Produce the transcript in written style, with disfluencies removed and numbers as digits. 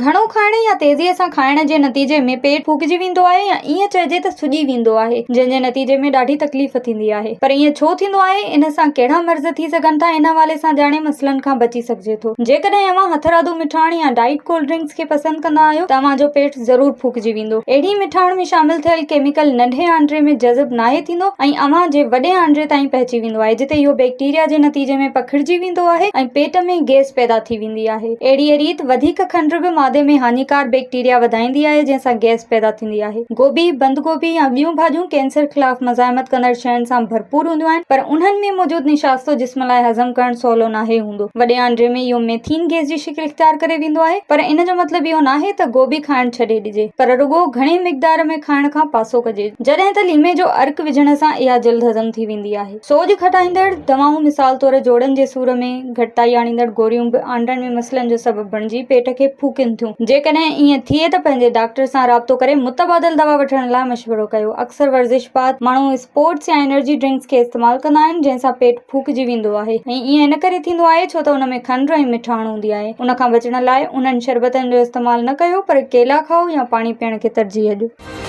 گهڻو کائڻ يا تيزيء سان کائڻ جي نتيجي ۾ پيٽ ڦوڪجي ويندو آهي يا ائين چئجي ته سڄي ويندو آهي، جنهن جي نتيجي ۾ ڏاڍي تڪليف ٿيندي آهي. پر ائين ڇو ٿيندو آهي؟ ان سان ڪهڙا مرض ٿي سگهن ٿا؟ ان حوالي سان ڄاڻي مسئلن کان بچي سگهجي ٿو. جيڪڏهن اوهان هٿرادو مٺاڻ يا ڊائيٽ ڪولڊ ڊرنڪس کي پسند ڪندا آهيو ته اوهان جو پيٽ ضرور ڦوڪجي ويندو. اهڙي مٺاڻ ۾ شامل ٿيل ڪيميڪل ننڍي آنڊري ۾ جذب ناهي ٿيندو ۽ اوهان جي وڏي آنڊري تائين پهچي ويندو آهي، جتي اهو بيڪٽيريا جي نتيجي ۾ پکڙجي ويندو آهي ۽ پيٽ ۾ گئس پيدا ٿي ويندي آهي. اهڙيء ريت وڌيڪ کنڊ به معدي ۾ هاڃيڪار بيڪٽيريا وڌائيندي آهي جنهن سان گئس پيدا ٿيندي آهي. گوبي، بند گوبي يا ٻيون ڀاڄيون ڪينسر خلاف مزاحمت ڪندڙ شين سان ڀرپور هونديون آهن پر انهن ۾ موجود نشاستو جسم لاء هضم ڪرڻ سولو ناهي هوندو. وڏي آنڊري ۾ اهو ميٿين گئس جي شڪل اختيار ڪري ويندو آهي پر ان جو مطلب اهو ناهي ته گوبي کائڻ ڇڏي ڏجي پر رڳو گهڻي مقدار ۾ کائڻ کان پاسو ڪجي جڏهن ته ليمي جو عرق وجهڻ سان اها جلد هضم ٿي ويندي آهي. سوڄ گهٽائيندڙ دوائون مثال طور جوڙن جي سور ۾ گهٽتائي آڻيندڙ گوريون به آنڊن ۾ مسئلن جو سبب بڻجي پيٽ کي ڦوڪين ٿيون. جيڪڏهن ائين ٿئي ته پنهنجي ڊاڪٽر سان رابطو ڪري متبادل دوا وٺڻ لاء مشورو ڪيو. اڪثر ورزش بعد ماڻهو اسپورٽس يا انرجي ڊرنڪس کي استعمال ڪندا آهن جنهن سان پيٽ ڦوڪجي ويندو آهي ۽ ائين ان ڪري ٿيندو آهي ڇو ته ان ۾ کنڊ ۽ مٺاڻ هوندي آهي. ان کان بچڻ لاء انهن شربتن جو استعمال نه ڪيو پر ڪيلا کائو يا پاڻي پيئڻ کي ترجيح ڏيو.